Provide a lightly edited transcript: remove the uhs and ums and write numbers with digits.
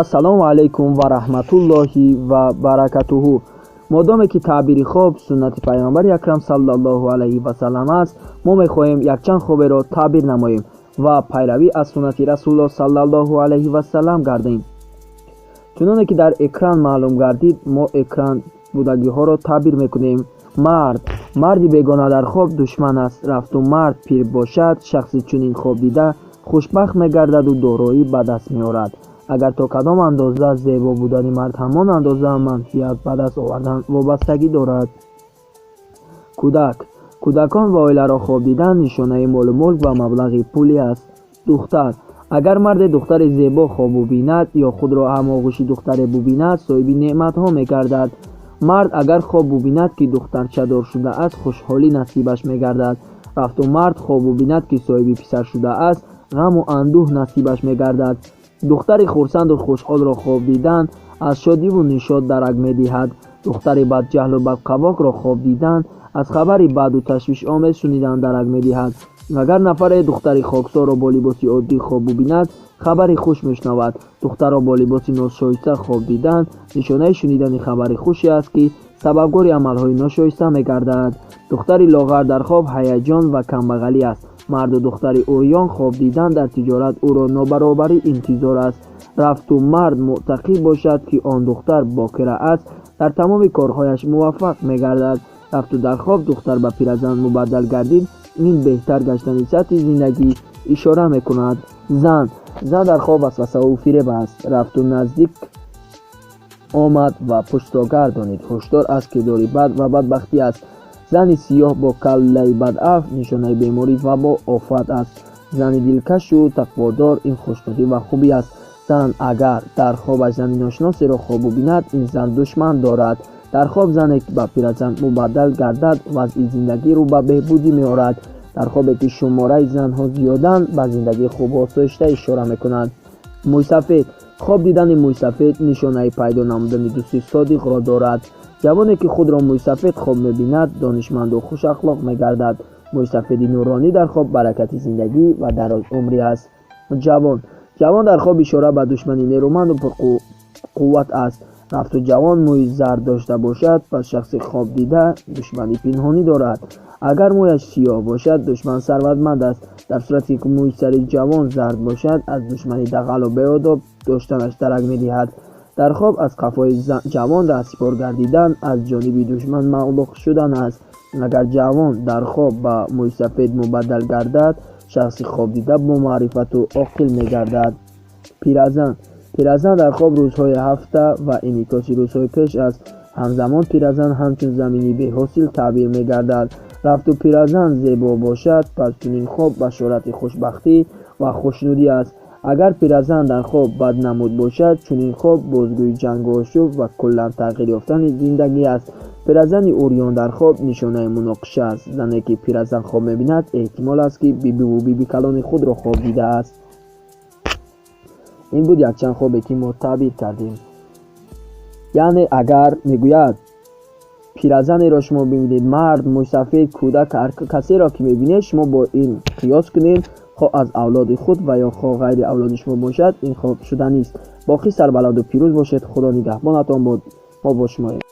Ассалому алайкум ва раҳматуллоҳи ва баракатуҳу. Модоме ки таъбири хоб суннати Пайғамбари Акрам саллаллоҳу алайҳи васаллам аст, мо мехоҳем якчанд хоберо таъбир намоем ва пайравӣ аз суннати Расулуллоҳ саллаллоҳу алайҳи васаллам гардем. Чуноне ки дар экран маълум гардид, мо экран будагиҳоро таъбир мекунем. Мард. Марди бегона дар хоб душман аст. Рафту мард пир бошад, шахси чунин хоб дида хушбахт мегардаду дороӣ ба даст меорад. Агар то кадом андоза зебо будани мард, ҳамон андоза манфиат ба даст овардан вобастагӣ дорад. Кӯдак. Кӯдакон ва оиларо хоб дидан нишонаи молу мулк ва маблағи пулӣ аст. Духтар. Агар марде духтари зебо хоб бубинад ё худро ҳамоғӯши духтаре бубинад, соҳиби неъматҳо мегардад. Мард агар хоб бубинад, ки духтарчадор шудааст, хушҳолӣ насибаш мегардад. Рафту мард хоб бубинад, ки соҳиби писар шудааст, ғаму андӯҳ насибаш мегардад. Духтари хурсанду хушҳолро хоб дидан аз шодиву нишот дарак медиҳад. Духтари бадҷаҳлу бадқавоқро хоб дидан аз хабари баду ташвишомез шунидан дарак медиҳад. Агар нафаре духтари хоксорро бо либоси оддӣ хоб бубинад, хабари хуш мешунавад. Духтарро бо либоси ношоиста хоб дидан нишонаи шунидани хабари хуше аст, ки сабабгори амалҳои ношоиста мегардад. Духтари лоғар дар хоб ҳаяҷон ва камбағалӣ аст. Марду духтари урён хоб дидан дар тиҷорат ӯро нобаробарӣ интизор аст. Рафту мард муътақид бошад, ки он духтар бокира аст, дар тамоми корҳояш муваффақ мегардад. Рафту дар хоб духтар ба пиразан мубаддал гардид, ин беҳтар гаштани сатҳи зиндагӣ ишора мекунад. Зан. Зан дар хоб васвасаву фиреб аст. Рафту наздик омад ва пуштро гардонид, ҳушдор аз кирдори бад ва бадбахтӣ аст. Зани сиёҳ бо каллаи бадаф нишонаи беморӣ, вабо, офат аст. Зани дилкашу тақводор ин хушнудӣ ва хубӣ аст. Зан агар дар хобаш зани ношиносеро хоб бубинад, ин зан душман дорад. Дар хоб зане ба пиразан мубаддал гардад, вазъи зиндагӣ рӯ ба беҳбудӣ меорад. Дар хобе ки шумораи занҳо зиёданд, ба зиндагии хубу осоишта ишора мекунад. Мӯйсафед. Хоб дидани мӯйсафед нишонаи пайдо намудани дӯсти содиқро дорад. Ҷавоне ки худро мӯйсафед хоб мебинад, донишманду хушахлоқ мегардад. Мӯйсафеди нуронӣ дар хоб баракати зиндагӣ ва дарозумрӣ аст. Ҷавон. Ҷавон дар хоб ишора ба душмани нерӯманду пурқувват аст. Рафту ҷавон мӯи зард дошта бошад, пас шахси хоб дида душмани пинҳонӣ дорад. Агар мӯяш сиёҳ бошад, душман сарватманд аст. Дар сурате ки мӯи сари ҷавон зард бошад, аз душмани дағалу беодоб доштанаш дарак медиҳад. Дар хоб аз қафои ҷавон раҳсипор гардидан аз ҷониби душман мағлуб шудан аст. Агар ҷавон дар хоб ба мӯйсафед мубаддал гардад, шахси хоб дида бо маърифату оқил мегардад. Пиразан. Пиразан дар хоб рӯзҳои ҳафта ва инъикоси рӯзҳои пеш аст. Ҳамзамон пиразан ҳамчун замини беҳосил таъбир мегардад. Рафту пиразан зебо бошад, пас чунин хоб башорати хушбахтӣ ва хушнудӣ аст. Агар пиразан дар хоб баднамуд бошад, чунин хоб бозгӯи ҷангу ошӯб ва куллан тағйир ёфтани зиндагӣ аст. Пиразани урён дар хоб нишонаи муноқиша аст. Зане ки пиразан хоб мебинад, эҳтимол аст, ки бибиву бибикалони худро хоб дидааст. Ин буд якчанд хобе, ки мо таъбир кардем. Яъне агар мегӯяд пиразанеро шумо бибинед, мард, мӯйсафед, кӯдак, ҳар касеро ки мебинед, шумо бо ин қиёс кунед, хоҳ аз авлоди худ ва ё хоҳ ғайри авлоди шумо бошад, ин хоб шуданист. Боқӣ сарбаланду пирӯз бошед. Худо нигаҳбонатон бод. Мо бо шумоем.